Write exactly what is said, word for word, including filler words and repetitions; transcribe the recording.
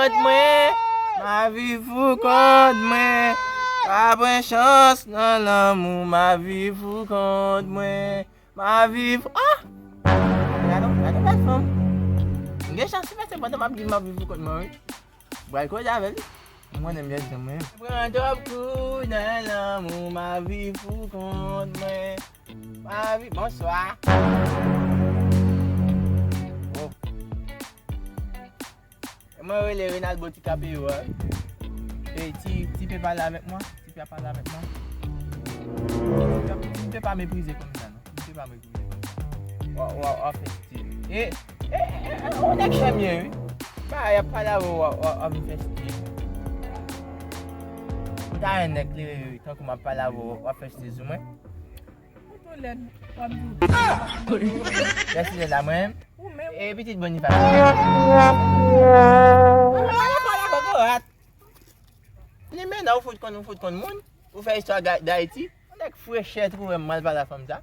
Kont mwen, m a viv pou kont mwen. Pa pran chans nan lanmou, m a viv pou kont mwen. M a viv, ah! Gade, gade bèl fanm. M gen chans si pase pandan m ap viv, m ap viv pou kont mwen, wi. Bral koze avè l. M konnen m jèt jan mwen. Pran twòp kou nan lanmou, m a viv pou kont mwen. M a viv, bonswa. Oh. Mwen rele Renaldo DiCaprio a. Ey, ti, ti pe pale avèk mwen. Ti pe pale avèk mwen. Ti pe pa meprize konn sa non. Ti pe pa meprize konn sa. Wa, wa, wa fè stil. E, e, e, e, ou nèg chèmye, wi. Ba, y ap pale avè w, wa, wa, wa vin fè stil. Ou ta yon nèg klere, wi. Tankou m ap pale avè w, wa fè stil sou mwen. Ou tou lèd. W ap di w. Lè stil la, mwen. Ou menm. E pitit Boniface. Pale, pale, kokorat. Limena, ou fout konn, ou fout konn moun. Ou fè istwa ga-, Dayiti. Ou nèg frechè, twouve m mal pale a fanm sa.